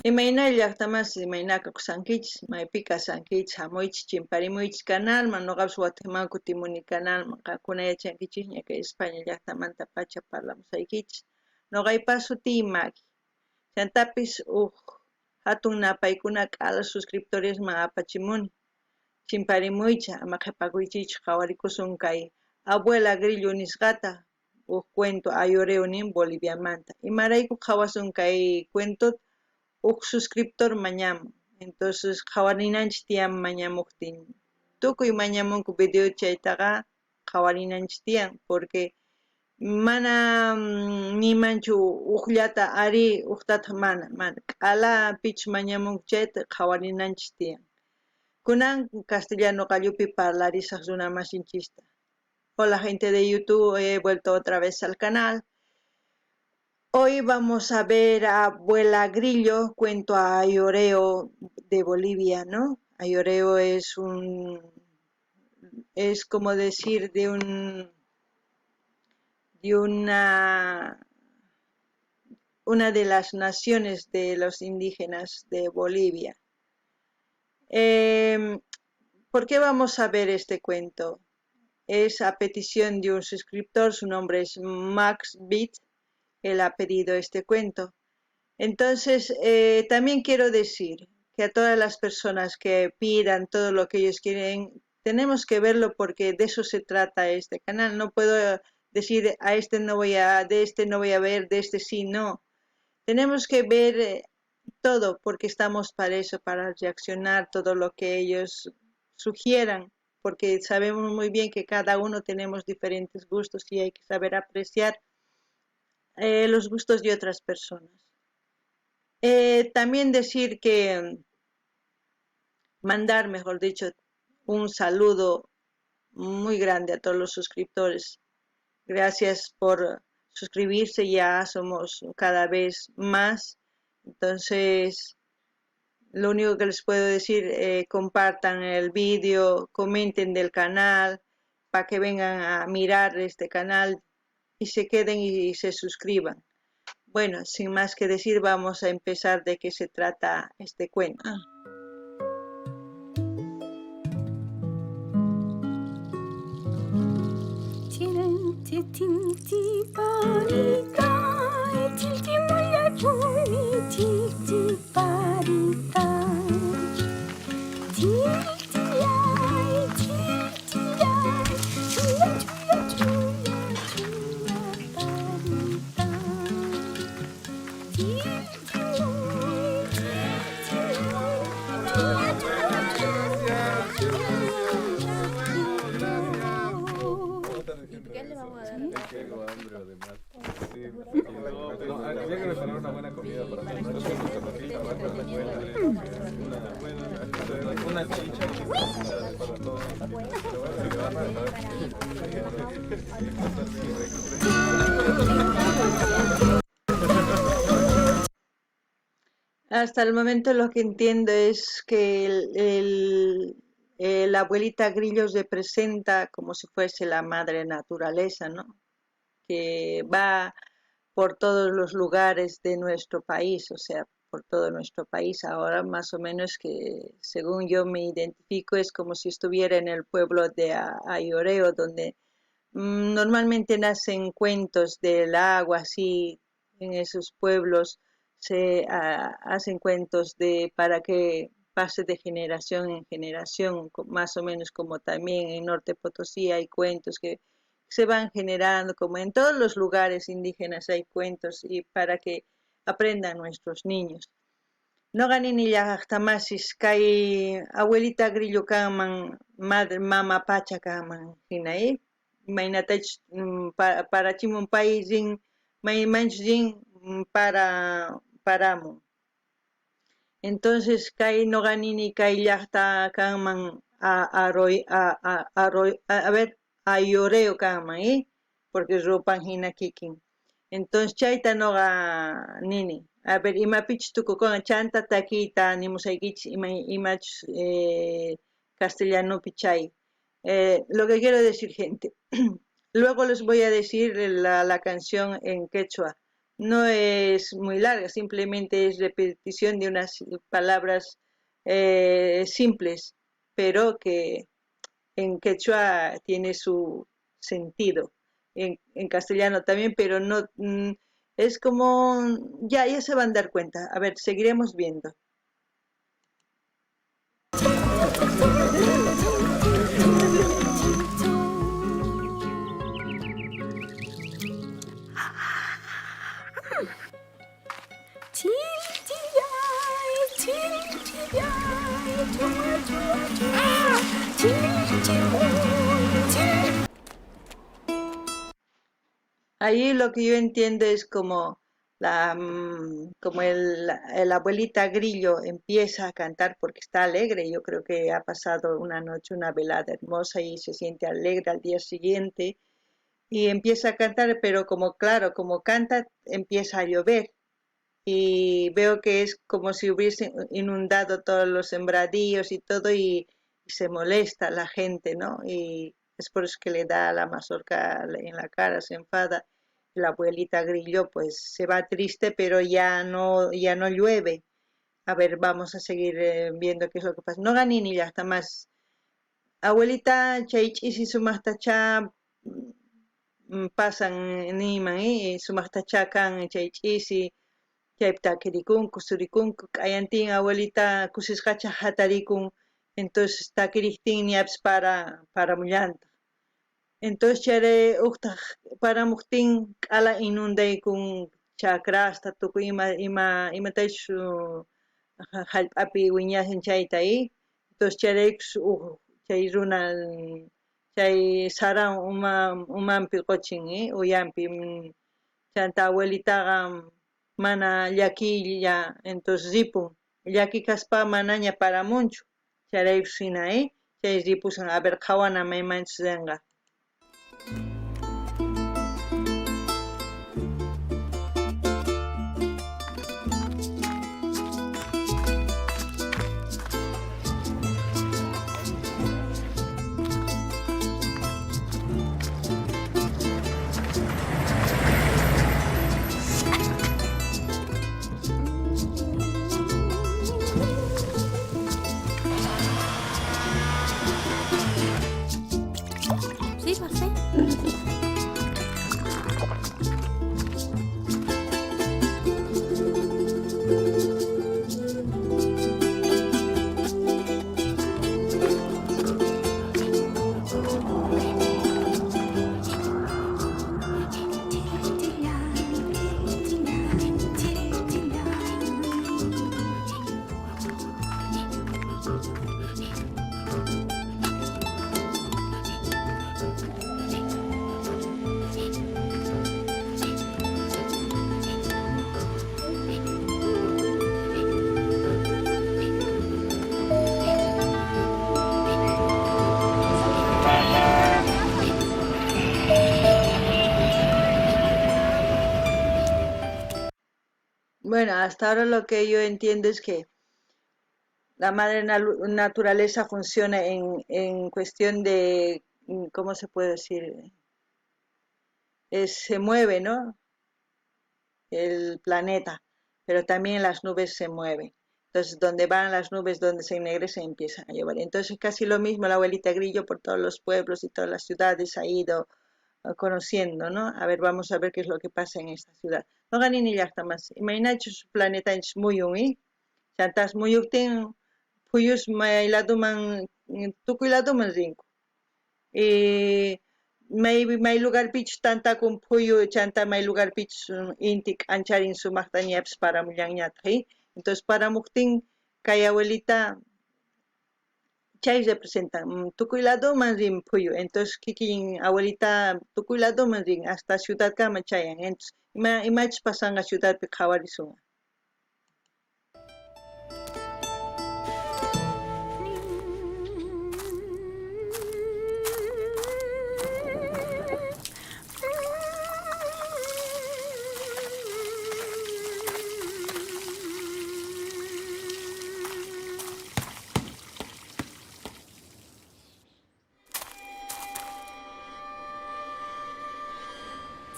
Imayna llaqtamasi, imayna kawsankichis, maypi kashankichis, hamuychis, chimparimuychis kanalman, nuqapas watiqman kutimuni kanalman, qamkuna yachankichisña kay España llaqtamanta pacha parlamusaykichis. Nuqaypa sutiy Maggie. Chantapis huk hatun napaykuna k'ala suscriptoresman apachimuni. Chimparimuychis, ama qhipakuychikchu, qhawarikusun kay Abuela Grillo nisqata, huk cuento ayoreo nin Boliviamanta. Imarayku qhawasun kay cuentota? Huk suscriptor mañamun. Entonces qhawarinanchis tiyan mañamuqtin. Tukuy mañamunku video chaytaqa qhawarinanchis tiyan porque mana nimanchu hukllata ari huktataq mana, mana. K'ala pichus mañamunku chayta qhawarinanchis tiyan. Kunan castellano qallupi parlarisaq runa masinchista. Hola, gente de YouTube, he vuelto otra vez al canal. Hoy vamos a ver a Abuela Grillo, cuento ayoreo de Bolivia, ¿no? Ayoreo es como decir de una de las naciones de los indígenas de Bolivia. ¿Por qué vamos a ver este cuento? Es a petición de un suscriptor, su nombre es Max Beat, él ha pedido este cuento. Entonces, también quiero decir que a todas las personas que pidan todo lo que ellos quieren, tenemos que verlo porque de eso se trata este canal. No puedo decir a este no voy a, de este no voy a ver, de este sí, no. Tenemos que ver todo porque estamos para eso, para reaccionar todo lo que ellos sugieran, porque sabemos muy bien que cada uno tenemos diferentes gustos y hay que saber apreciar los gustos de otras personas. También decir que mandar, mejor dicho, un saludo muy grande a todos los suscriptores. Gracias por suscribirse, ya somos cada vez más. Entonces, lo único que les puedo decir, compartan el vídeo, comenten del canal, para que vengan a mirar este canal y se queden y se suscriban. Bueno, sin más que decir, vamos a empezar de qué se trata este cuento. ¿Qué le vamos a dar? Tengo hambre además. Sí, no, había que preparar una buena comida para todos. Una chicha para todos. Hasta el momento lo que entiendo es que la abuelita Grillo se presenta como si fuese la madre naturaleza, ¿no? Que va por todos los lugares de nuestro país, o sea, por todo nuestro país. Ahora más o menos que según yo me identifico es como si estuviera en el pueblo de Ayoreo, donde normalmente nacen cuentos del agua, así en esos pueblos se hacen cuentos de para que pase de generación en generación, más o menos como también en Norte Potosí hay cuentos que se van generando, como en todos los lugares indígenas hay cuentos y para que aprendan nuestros niños. Noqa nini llaqtamasis kay abuelita Grillo kanman, madre mama pacha kanman hina, imaynatachus parachimun pay rin, maymanchus rin para paramun. Entonces kay noqa nini kay llaqta kanman a, arroy, a, a, arroy, a, a ver, ayoreo kanman, porque rupan hina kikin. Entonces chayta noqa nini. A ver, imapichus tukukunqa chanta takiyta nimusaykichis imachus castellanopi chay. Lo que quiero decir, gente, luego les voy a decir la canción en quechua. No es muy larga, simplemente es repetición de unas palabras simples, pero que en quechua tiene su sentido. En castellano también, pero no, es como, ya se van a dar cuenta. A ver, seguiremos viendo. Ahí lo que yo entiendo es como el abuelita Grillo empieza a cantar porque está alegre. Yo creo que ha pasado una noche, una velada hermosa y se siente alegre al día siguiente y empieza a cantar, pero como claro, como canta, empieza a llover. Y veo que es como si hubiese inundado todos los sembradíos y todo, y se molesta la gente, ¿no? Y es por eso que le da la mazorca en la cara, se enfada. La abuelita Grillo pues se va triste, pero ya no llueve. A ver, vamos a seguir viendo qué es lo que pasa. No gané ni ya está más. Abuelita, chay ch'isi sumaqtacha, pasan niman, sumaqtacha kan chay ch'isi, chaypi takirikunku, surikunku, k'ayantin abuelita kusisqacha hatarikun, entonces takiriktin ñapis paramullantaq. Entonces chay uqtaq paramuqtin k'ala inundaykun chakrasta tukuy imatachus jallp'api wiñasin chayta, Entonces chayraykus uj chay runa chay sara umanpi quchin, uyampi, chanta abuelitaqa mana llakilla, entonces ripun, llaki kaspa manaña paramunchu, chayraykus hina, chay ripusan, a ver, qhawana maymanchus rinqa. Sí, lo sé. Bueno, hasta ahora lo que yo entiendo es que la madre naturaleza funciona en cuestión de, ¿cómo se puede decir? Se mueve, ¿no? El planeta, pero también las nubes se mueven. Entonces, donde van las nubes, donde se ennegrecen, empiezan a llover. Entonces, casi lo mismo la abuelita Grillo por todos los pueblos y todas las ciudades ha ido conociendo, ¿no? A ver, vamos a ver qué es lo que pasa en esta ciudad. No gané ni llaqta más. Imaynachus planeta muyun, Chantas muyuqtin phuyus may laduman, tukuy laduman rinku. May lugarpichus tantakun phuyu, chanta may lugarpichus inti k'ancharin sumaqta ñapis paramullanñataq, Entonces paramuqtin kay abuelita chay representan, tukuy laduman rin phuyu. Entonces kikin abuelita tukuy laduman rin hasta ciudadkama chayan. Entonces imachus pasanqa ciudadpi qhawarisunqa.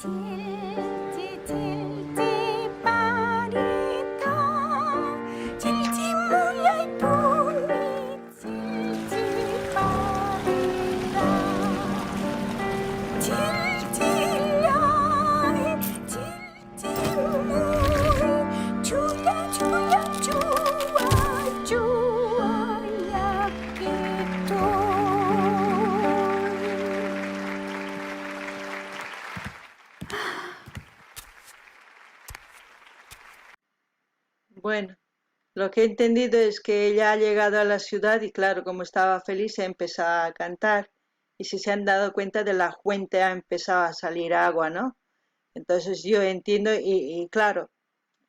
Til, til, til, til. Lo que he entendido es que ella ha llegado a la ciudad y claro, como estaba feliz, ha empezado a cantar y si se han dado cuenta de la fuente ha empezado a salir agua, ¿no? Entonces yo entiendo y claro,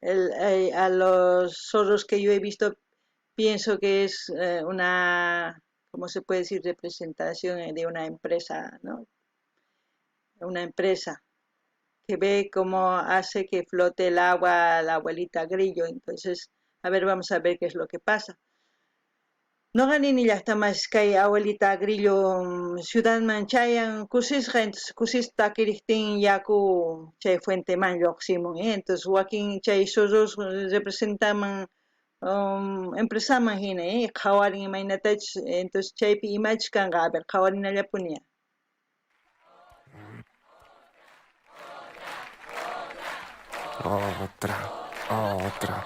a los zorros que yo he visto pienso que es una, ¿cómo se puede decir?, representación de una empresa, ¿no? Una empresa que ve cómo hace que flote el agua a la abuelita Grillo. Entonces, a ver, vamos a ver qué es lo que pasa. Noqa nini llaqtamas kay abuelita Grillo ciudadman chayan kusisqa, entonces kusisqa takiriqtin yaku chay fuenteman lluqsimun, entonces wakin chay zorros representaman empresaman hina, qhawarin imaynatachus, entonces chaypi imachus kanqa, a ver, qhawarinallapuni. Otra, otra.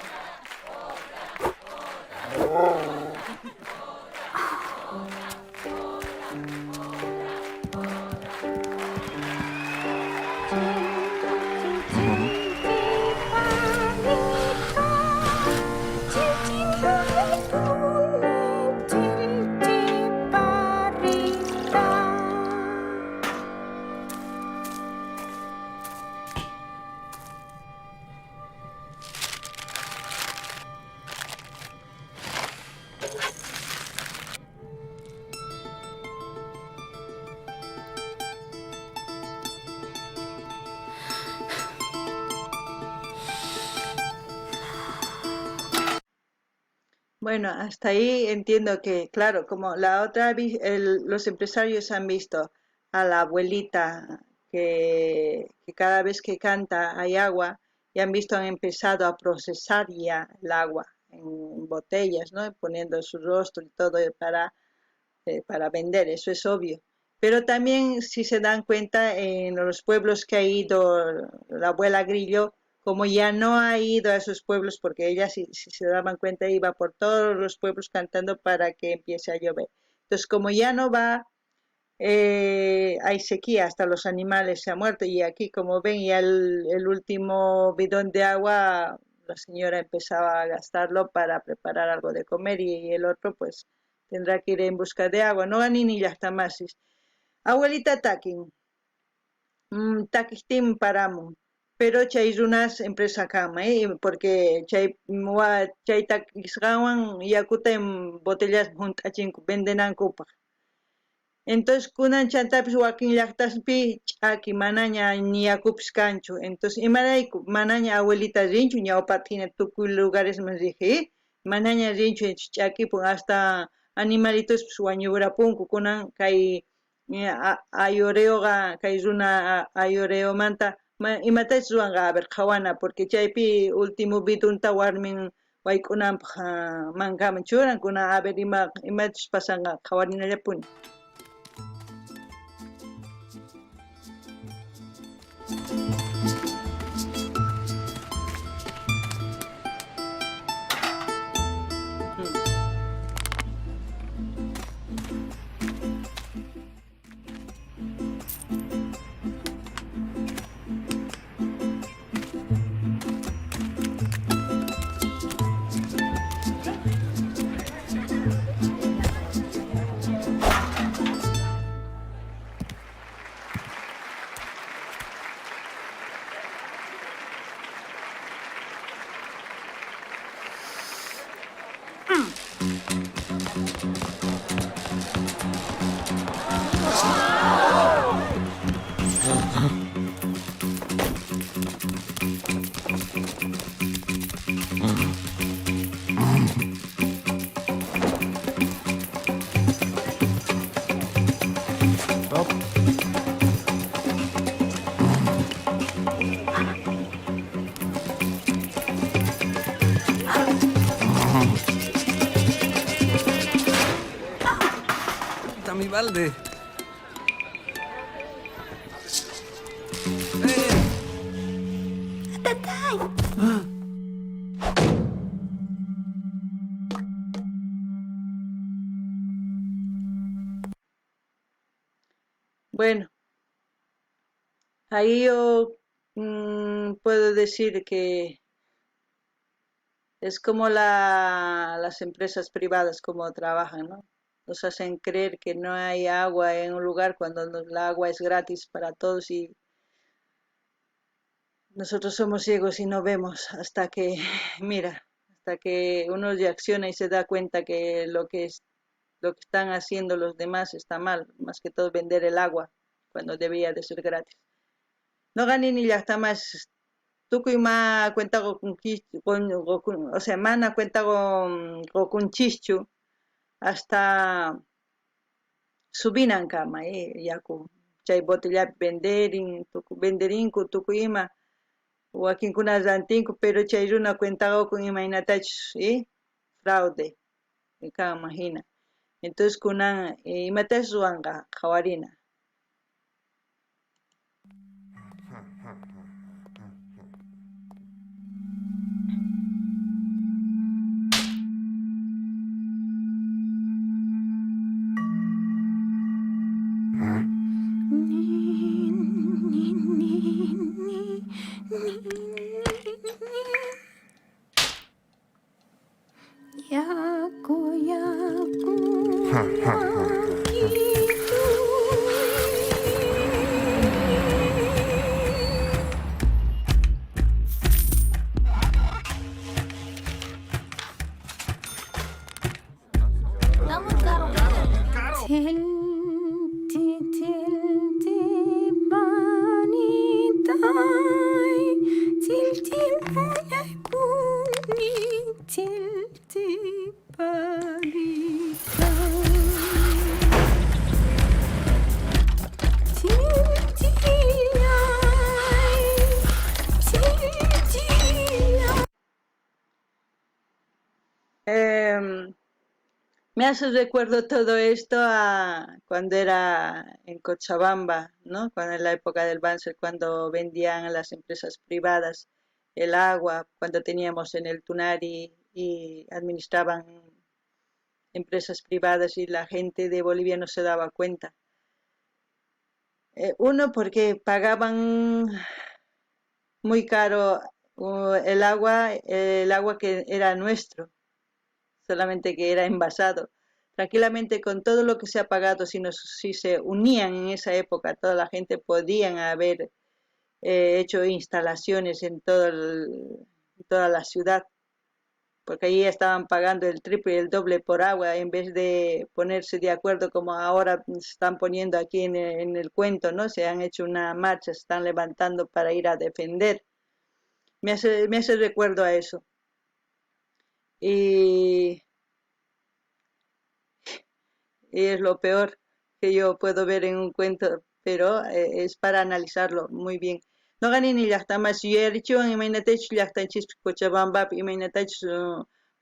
Bueno, hasta ahí entiendo que, claro, como la otra los empresarios han visto a la abuelita que cada vez que canta hay agua, y han empezado a procesar ya el agua en botellas, ¿no? Poniendo su rostro y todo para vender, eso es obvio. Pero también, si se dan cuenta, en los pueblos que ha ido la abuela Grillo, como ya no ha ido a esos pueblos, porque ella, si se daban cuenta, iba por todos los pueblos cantando para que empiece a llover. Entonces, como ya no va, hay sequía, hasta los animales se han muerto, y aquí, como ven, ya el último bidón de agua, la señora empezaba a gastarlo para preparar algo de comer, y el otro, tendrá que ir en busca de agua. No, ni ya está más. Abuelita takin, takistim paramun. Pero chay runas empresa kama, porque chay mua, chay takisqawan yakuta en botellas junt'achinku vendenankupaq. Entonces kunan chantapis wakin llaqtaspi ch'aki manaña ni yakupis kanchu. Entonces imarayku manaña abuelita rinchu ñawpata hina tukuy lugaresman riji, manaña rinchu ch'akipun hasta animalitospis wañurapunku kunan kay ayoreoqa kay runa ayoreomanta imatachus ruwanqa, a ver, qhawana, porque chaypi último bidunta warmin wayk'unanpaq, mankaman churan, kunan a ver imachus pasanqa qhawarinallapuni. Mi balde. ¡Tatay! Bueno, ahí yo puedo decir que Es como las empresas privadas como trabajan, ¿no? Nos hacen creer que no hay agua en un lugar cuando el agua es gratis para todos y nosotros somos ciegos y no vemos hasta que, mira, hasta que uno reacciona y se da cuenta que lo que están haciendo los demás está mal, más que todo vender el agua cuando debía de ser gratis. No ni llaqtamas tukuy ma cuenta o sea, mana cuenta qokunchischu hasta subinankama yaku chay botellapi venderin, venderinku tukuy ima wakinkuna rantinku, pero chay runa cuenta qukun imaynatachus fraude kanman hina. Entonces kunan imatachus ruwanqa qhawarina. Yaku, yaku, Me hace recuerdo todo esto a cuando era en Cochabamba, ¿no? Cuando en la época del Banzer, cuando vendían a las empresas privadas el agua, cuando teníamos en el Tunari y administraban empresas privadas y la gente de Bolivia no se daba cuenta. Uno, porque pagaban muy caro el agua que era nuestro, solamente que era envasado. Tranquilamente, con todo lo que se ha pagado, si se unían en esa época, toda la gente podían haber hecho instalaciones en toda la ciudad, porque allí estaban pagando el triple y el doble por agua, en vez de ponerse de acuerdo como ahora se están poniendo aquí en el cuento, ¿no? Se han hecho una marcha, se están levantando para ir a defender. Me hace recuerdo a eso. Y es lo peor que yo puedo ver en un cuento, pero es para analizarlo muy bien. No ganini llaqtamas yuyarichiwan imaynatachus llaqtanchispi Cochabambapi, imaynatachus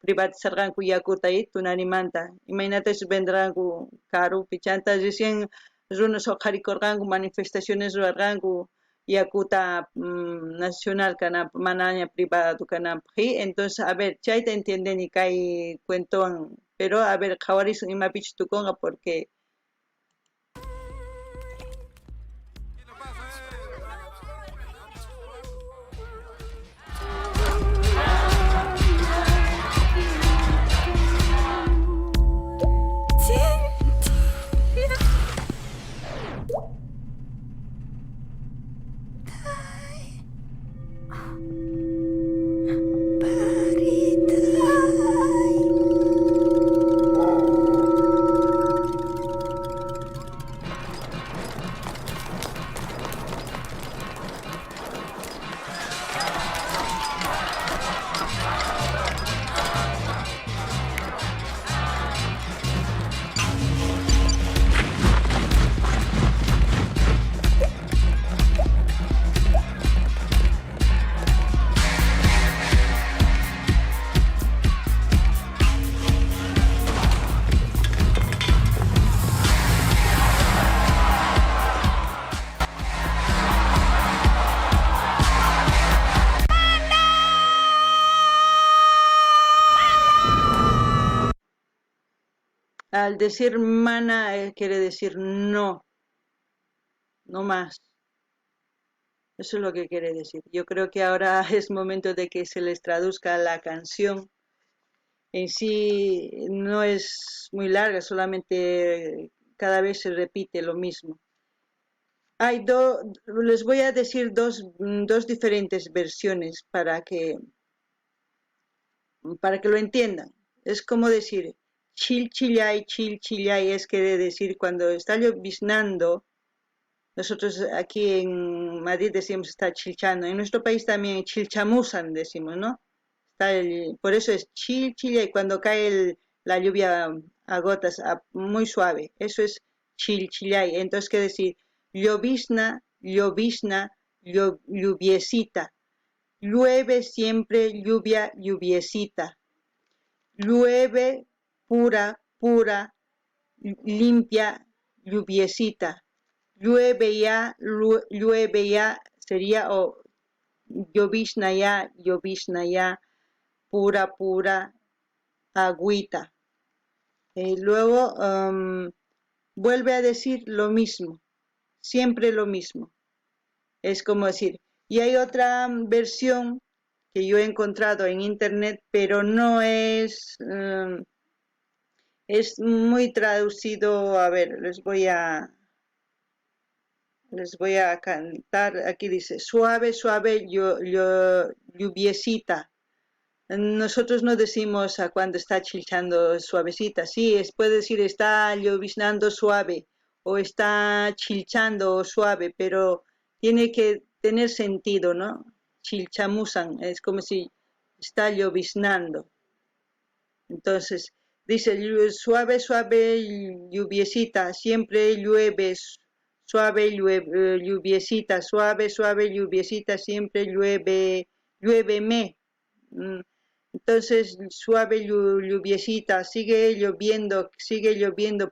privatizarqanku yakuta tunarimanta, imaynatachus venderqanku karupi, chanta recién runas uqharikurqanku, manifestaciones ruwarqanku yakuta nacional kananpaq, manaña privado kananpaq. Entonces, a ver, chayta entiendeni kay cuentowan, pero a ver, qhawarisun imapichus tukunqa, porque Al decir mana quiere decir no, no más. Eso es lo que quiere decir. Yo creo que ahora es momento de que se les traduzca la canción En sí no es muy larga, solamente cada vez se repite lo mismo. Les voy a decir dos diferentes versiones para que lo entiendan. Es como decir chil chillay, chil chillay, es quiere decir cuando está lloviznando. Nosotros aquí en Madrid decimos está chilchando. En nuestro país también chilchamusan decimos, ¿no? Por eso es chil chillay, cuando cae la lluvia a gotas, muy suave. Eso es chil chillay. Entonces quiere decir llovizna, llovizna, lluviecita. Llueve siempre lluvia, lluviecita. Llueve pura, pura, limpia, lluviecita. Llueve ya, llueve ya, sería o llovizna ya, llovizna ya, pura, pura, agüita. Y luego vuelve a decir lo mismo, siempre lo mismo. Es como decir, y hay otra versión que yo he encontrado en internet, pero no es, es muy traducido. A ver, les voy a cantar. Aquí dice, suave, suave, lluviecita. Nosotros no decimos a cuando está chilchando suavecita. Sí, puede decir está lloviznando suave o está chilchando suave, pero tiene que tener sentido, ¿no? Chilchamusan, es como si está lloviznando. Entonces, dice, suave, suave, lluviecita, siempre llueve, suave, lluviecita, suave, suave, lluviecita, siempre llueve, lluéveme. Entonces, suave lluviecita, sigue lloviendo,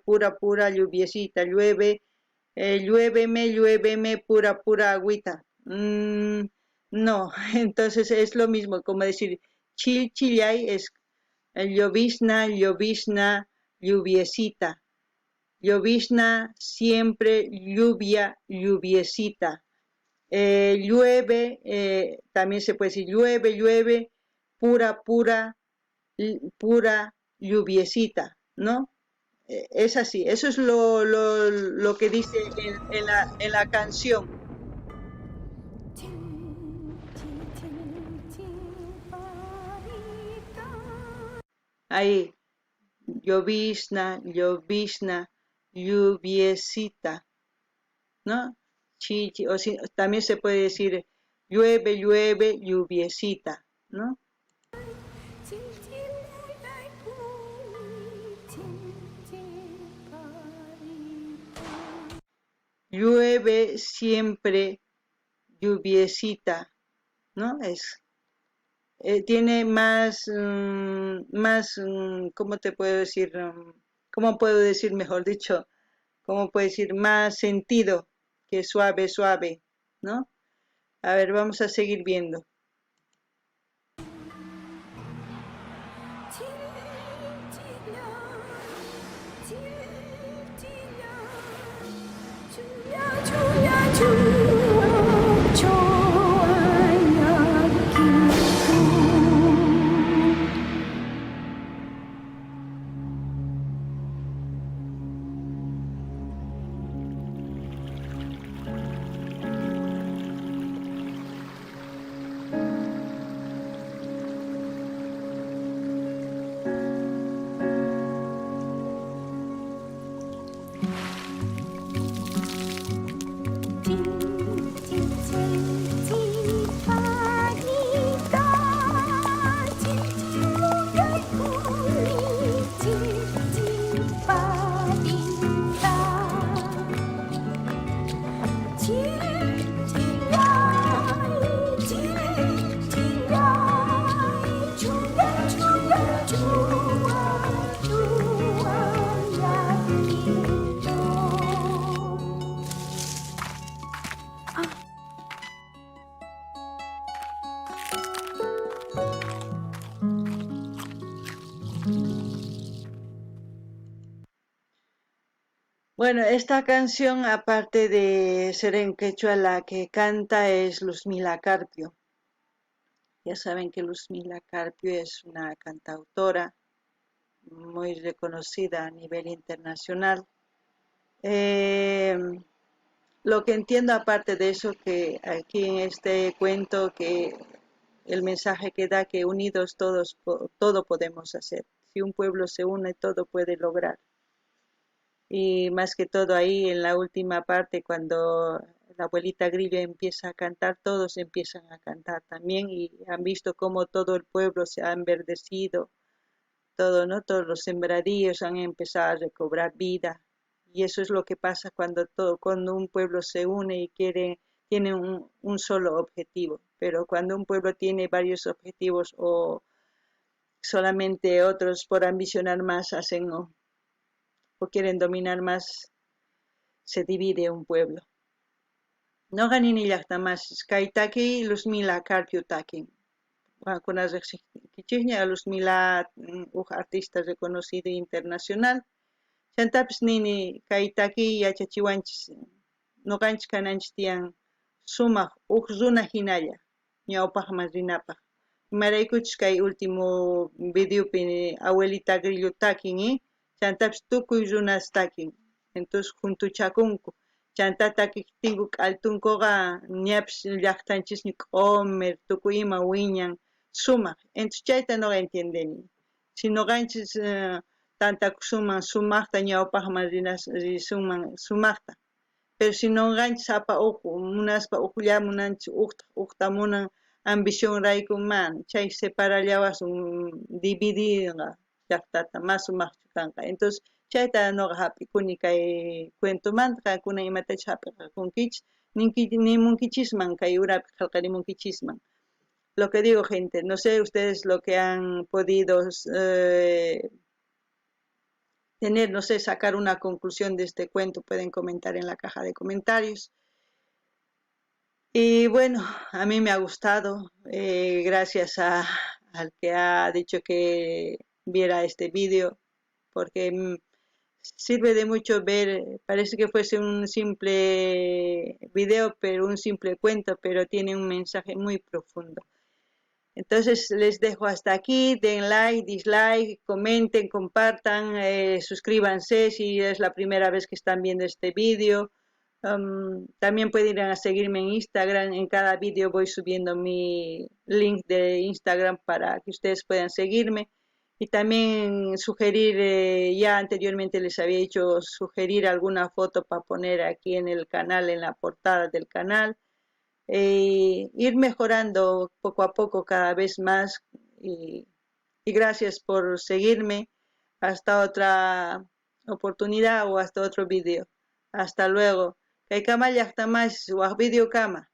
pura, pura lluviecita, llueve, lluéveme, lluéveme, pura, pura agüita. No, entonces es lo mismo, como decir, chil, chillay es llovizna, llovizna, lluviecita. Llovizna, siempre lluvia, lluviecita. Llueve, también se puede decir llueve, llueve, pura, pura, pura lluviecita, ¿no? Es así, eso es lo que dice en la canción. Ahí, llovizna, llovizna, lluviecita, ¿no? Chi, chi, o si, también se puede decir llueve, llueve, lluviecita, ¿no? Llueve siempre lluviecita, ¿no? Tiene más, más, ¿cómo te puedo decir? ¿Cómo puedo decir, mejor dicho? ¿Cómo puedo decir? Más sentido que suave, suave, ¿no? A ver, vamos a seguir viendo. Bueno, esta canción, aparte de ser en quechua, la que canta es Luzmila Carpio. Ya saben que Luzmila Carpio es una cantautora. muy reconocida a nivel internacional. Eh, lo que entiendo aparte de eso, que aquí en este cuento, que el mensaje que da que unidos todos todo podemos hacer. Si un pueblo se une, todo puede lograr. Y más que todo ahí en la última parte, cuando la abuelita Grillo empieza a cantar, todos empiezan a cantar también y han visto cómo todo el pueblo se ha enverdecido, todo, ¿no? Todos los sembradíos han empezado a recobrar vida. Y eso es lo que pasa cuando todo, cuando un pueblo se une y quiere, tiene un solo objetivo. Pero cuando un pueblo tiene varios objetivos o solamente otros por ambicionar más hacen o quieren dominar más, se divide un pueblo. Noqa nini llaqtamasis kay takiy Luzmila Carpio takin. Qankuna riqsinkichikña Luzmila, huk artista reconocido internacional. Chantapis nini kay takiy yachachiwanchis ñuqanchik kananchik tiyan sumaq huk runa hinalla ñawpaqman rinapaq. Imaraykuchus kay último videopi abuelita Grillo takin, chantapis tukuy runas takin. Entonces juntuchakunku. Chanta takiqtinku k'altunkuqa ñapis llaqtanchismi q'umir tukuy ima wiñan sumaq. Entonces chayta nuqa entiendeni. Si ñuqanchis tantakusunman sumaqta ñawpaqman risunman sumaqta. Pero si ñuqanchis sapa uq munaspa uqlla munanchik uqta uqta munan ambición rayku mana chay separallawasun dividinqa llaqtata mas sumaqchu kanqa. Entonces chayta nuqa hap'ikuni kay cuentomanta qankuna imatachus hap'iqakunkichis nimunkichisman kay urapi qillqarimunkichisman. Lo que digo, gente, no sé ustedes lo que han podido tener, no sé, sacar una conclusión de este cuento, pueden comentar en la caja de comentarios. Y bueno, a mí me ha gustado, gracias al que ha dicho que viera este vídeo, porque sirve de mucho ver, parece que fuese un simple video, pero un simple cuento, pero tiene un mensaje muy profundo. Entonces les dejo hasta aquí, den like, dislike, comenten, compartan, suscríbanse si es la primera vez que están viendo este vídeo. También pueden ir a seguirme en Instagram, en cada vídeo voy subiendo mi link de Instagram para que ustedes puedan seguirme. Y también sugerir, ya anteriormente les había dicho, sugerir alguna foto para poner aquí en el canal, en la portada del canal. Ir mejorando poco a poco cada vez más y gracias por seguirme. Hasta otra oportunidad o hasta otro vídeo. Hasta luego. Kaykama llaqtamasis wak video kama.